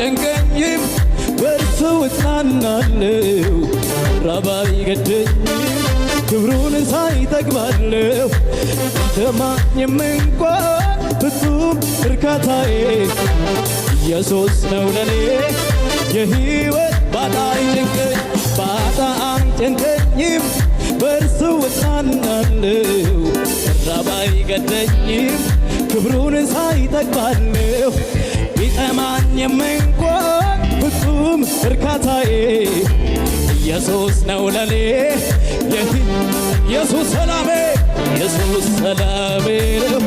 አይጨንቀኝም፣ በእርሱ እጽናናለሁ። ራብ አይገደኝም፣ ክብሩን ሳይ እጠግባለሁ። ቢጠማኝም እንኳን ፍጹም እርካታዬ ኢየሱስ ነው ለኔ የሕይወት። ባጣ አይጨንቀኝ፣ ባጣ አይጨንቀኝም፣ በእርሱ እጽናናለሁ። ራብ አይገደኝም፣ ክብሩን ሳይ እጠግባለሁ። ቢጠማኝም እንኳን ፍጹም እርካታዬ ኢየሱስ ነው ለኔ። ኢየሱስ ሰላሜ፣ ኢየሱስ ሰላሜ ነው።